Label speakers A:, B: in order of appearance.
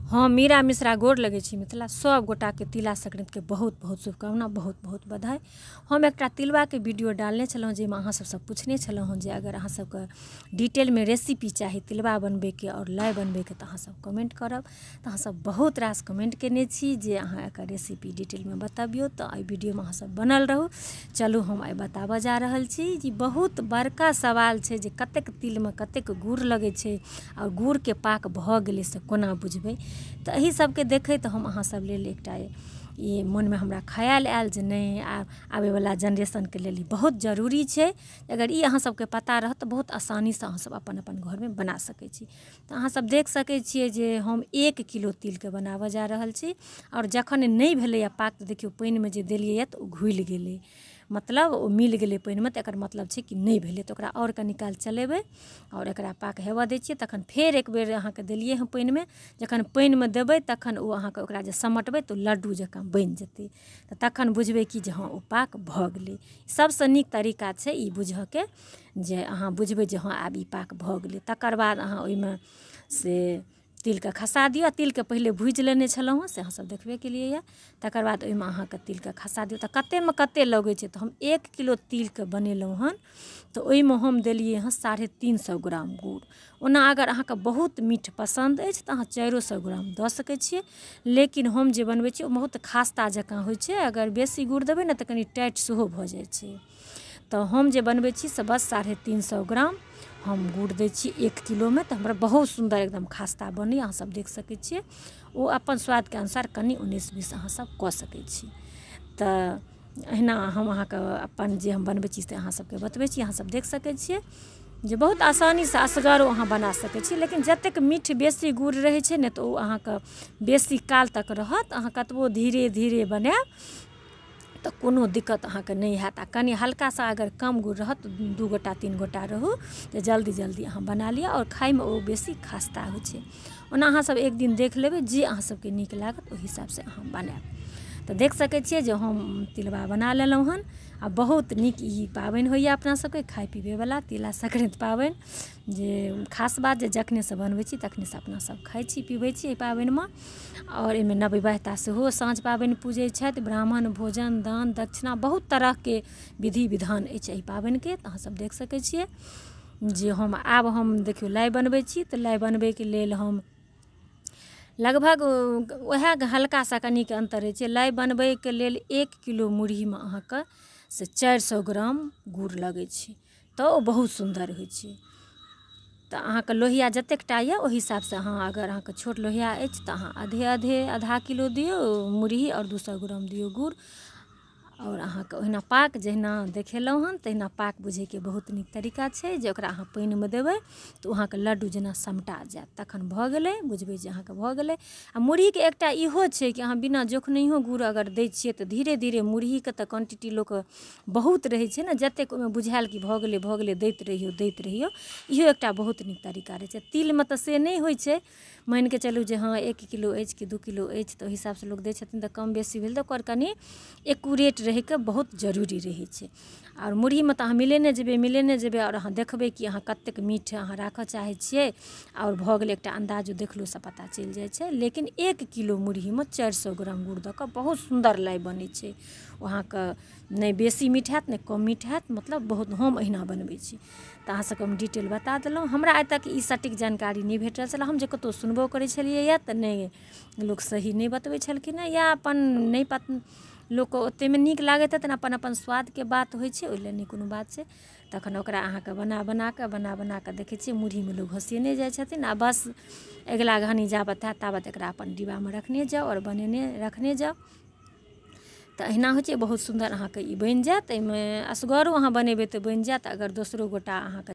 A: हम मीरा मिश्रा गोर लगै छी। मिथिला सब गोटाके तिला संक्रांतिके बहुत बहुत शुभकामना, बहुत बहुत बधाई। हम एकटा तिलवाके वीडियो डालने छलहुँ जाहिमे अहाँ सबसँ पूछने छलहुँ जे अगर अहाँ सबके डिटेलमे रेसिपी चाही तिलवा बनबैके आओर लाइ बनबैके तऽ अहाँ सब कमेंट करब। तऽ अहाँ सब बहुत रास कमेंट केने छी जे अहाँ एकर रेसिपी डिटेलमे बतबियौ। तऽ एहि वीडियोमे अहाँ सब बनल रहू। चलू हम आइ बताबऽ जा रहल छी जे बहुत बड़का सवाल छै जे कतेक तिलमे कतेक गुड़ लगै छै आओर गुड़के पाक भऽ गेलै से कोना बुझबै। तऽ एहि सबके देखैत हम अहाँ सब लेल एकटा ई मनमे हमरा ख्याल आयल जे नहि, आबैवला जेनरेशनके लेल ई बहुत जरूरी छै। अगर ई अहाँ सबके पता रहत तऽ बहुत आसानीसँ अहाँ सब अपन अपन घरमे बना सकै छी। तऽ अहाँ सब देख सकै छियै जे हम 1 किलो तिलके बनाबऽ जा रहल छी। आओर जखन नहि भेलैए पाक तऽ देखियौ पानिमे जे देलियैए तऽ ओ घुलि गेलै, मतलब ओ मिल गेलै पानिमे। तऽ एकर मतलब छै कि नहि भेलै। तऽ ओकरा आओर कनी काल चलेबै आओर एकरा पाक हेबऽ दै छियै। तखन फेर एक बेर अहाँके देलियै हँ पानिमे। जखन पानिमे देबै तखन ओ अहाँके ओकरा जे समेटबै तऽ ओ लड्डू जकाँ बनि जेतै। तऽ तखन बुझबै कि जे हँ ओ पाक भऽ गेलै। सबसँ नीक तरीका छै ई बुझऽके जे अहाँ बुझबै जे हँ आब ई पाक भऽ गेलै। तकर बाद अहाँ ओहिमे से तिलके खसा दियौ। तिलके पहिले भूजि लेने छलहुँ हँ से अहाँ सब देखबे केलियै यऽ। तकर बाद ओहिमे अहाँके तिलके खसा दियौ। तऽ कतेमे कते लगै छै। तऽ हम 1 किलो तिलके बनेलहुँ हन तऽ ओहिमे हम देलियै हँ 350 ग्राम गुड़। ओना अगर अहाँके बहुत मीठ पसन्द अछि तऽ अहाँ 400 ग्राम दऽ सकै छियै, लेकिन हम जे बनबै छी ओ बहुत खास्ता जकाँ होइ छै। अगर बेसी गुड़ देबै ने तऽ कनि टाइट सेहो भऽ जाइ छै। तऽ हम जे बनबै छी से बस 350 ग्राम हम गुड़ दै छी 1 किलोमे। तऽ हमरा बहुत सुन्दर एकदम खास्ता बनैए, अहाँ सब देख सकै छियै। ओ अपन स्वादके अनुसार कनि 19-20 अहाँ सब कऽ सकै छी। तऽ एहिना हम अहाँके अपन जे हम बनबै छी से अहाँ सबके बतबै छी। अहाँ सब देख सकै छियै जे बहुत आसानीसँ असगरो अहाँ बना सकै छी। लेकिन जतेक मीठ बेसी गुड़ रहै छै ने तऽ ओ अहाँके बेसी काल तक रहत। अहाँ कतबो धीरे धीरे बनायब तऽ कोनो दिक्कत अहाँके नहि हैत। आ कनि हल्का सा अगर कम गुड़ रहत तऽ 2 गोटा 3 गोटा रहू तऽ जल्दी जल्दी अहाँ बना लिअ आओर खाइमे ओ बेसी खास्ता होइ छै। ओना अहाँ सब एक दिन देख लेबै, जे अहाँ सबके नीक लागत ओहि हिसाबसँ अहाँ बनायब। तऽ देख सकै छियै जे हम तिलवा बना लेलहुँ हन। आ बहुत नीक ई पाबनि होइए अपना सबके खाइ पीबैवला तिला संक्रांति पाबनि। जे खास बात जे जखनेसँ बनबै छी तखनेसँ अपना सब खाइ छी पीबै छी एहि पाबनिमे। आओर एहिमे नवविवाहिता सेहो साँझ पाबनि पूजै छथि। ब्राह्मण भोजन दान दक्षिणा बहुत तरहके विधि विधान अछि एहि पाबनिके। तऽ अहाँ सब देख सकै छियै जे हम आब हम देखियौ लाइ बनबै छी। तऽ लाइ बनबैके लेल हम लगभग वएह हल्का सा कनिक अन्तर रहै छै। लाइ बनबैके लेल 1 किलो मुरहीमे अहाँके से 400 ग्राम गुड़ लगै छै तऽ ओ बहुत सुन्दर होइ छै। तऽ अहाँके लोहिया जतेक टा यऽ ओहि हिसाबसँ अहाँ अगर अहाँके छोट लोहिया अछि तऽ अहाँ आधे आधे आधा किलो दियौ मुरही आओर 200 ग्राम दियौ गुड़। आओर अहाँके ओहिना पाक जहिना देखेलहुँ हन तहिना पाक बुझैके बहुत नीक तरीका छै जे ओकरा अहाँ पानिमे देबै तऽ ओ अहाँके लड्डू जेना समटा जायत। तखन भऽ गेलै, बुझबै जे अहाँके भऽ गेलै। आ मुरहीके एकटा इहो छै कि अहाँ बिना जोखनहियो गुड़ अगर दै छियै तऽ धीरे धीरे मुरहीके तऽ क्वान्टिटी लोक बहुत रहै छै ने, जतेक ओहिमे बुझायल कि भऽ गेलै भऽ गेलै दैत रहियौ दैत रहियौ। इहो एकटा बहुत नीक तरीका रहै छै। तिलमे तऽ से नहि होइ छै। मानिके चलू जे हँ 1 किलो अछि कि 2 किलो अछि तऽ ओहि हिसाबसँ लोक दै छथिन। तऽ कम बेसी भेल तऽ ओकर कनि एक्यूरेट रहैके बहुत जरूरी रहै छै। आओर मुरहीमे तऽ अहाँ मिलेने जेबै मिलेने जेबै आओर अहाँ देखबै कि अहाँ कतेक मीठ अहाँ राखऽ चाहै छियै। आओर भऽ गेलै एकटा अन्दाजो देखलोसँ पता चलि जाइ छै। लेकिन 1 किलो मुरहीमे 400 ग्राम गुड़ दऽ कऽ बहुत सुन्दर लाइ बनै छै। ओ अहाँके नहि बेसी मीठ हैत नहि कम मीठ हैत, मतलब बहुत हम एहिना बनबै छी। तऽ अहाँ सबके हम डिटेल बता देलहुँ। हमरा आइ तक ई सटीक जानकारी नहि भेटल छल। हम जे कतहु सुनबो करै छलियै तऽ नहि लोक सही नहि बतबै छलखिन हँ या अपन नहि लोकके ओतेकमे नीक लागैत हेतनि। अपन अपन स्वादके बात होइ छै, ओहि लए नहि कोनो बात छै। तखन ओकरा अहाँके बना बना कऽ बना बना कऽ देखै छियै मुरहीमे लोक घोसियेने जाइ छथिन। आ बस अगिला घानी जाबत हैत ताबत एकरा अपन डिब्बामे रखने जाउ आओर बनेने रखने जाउ। तऽ एहिना होइ छै। बहुत सुन्दर अहाँके ई बनि जायत। एहिमे असगरो अहाँ बनेबै तऽ बनि जायत, अगर दोसरो गोटा अहाँके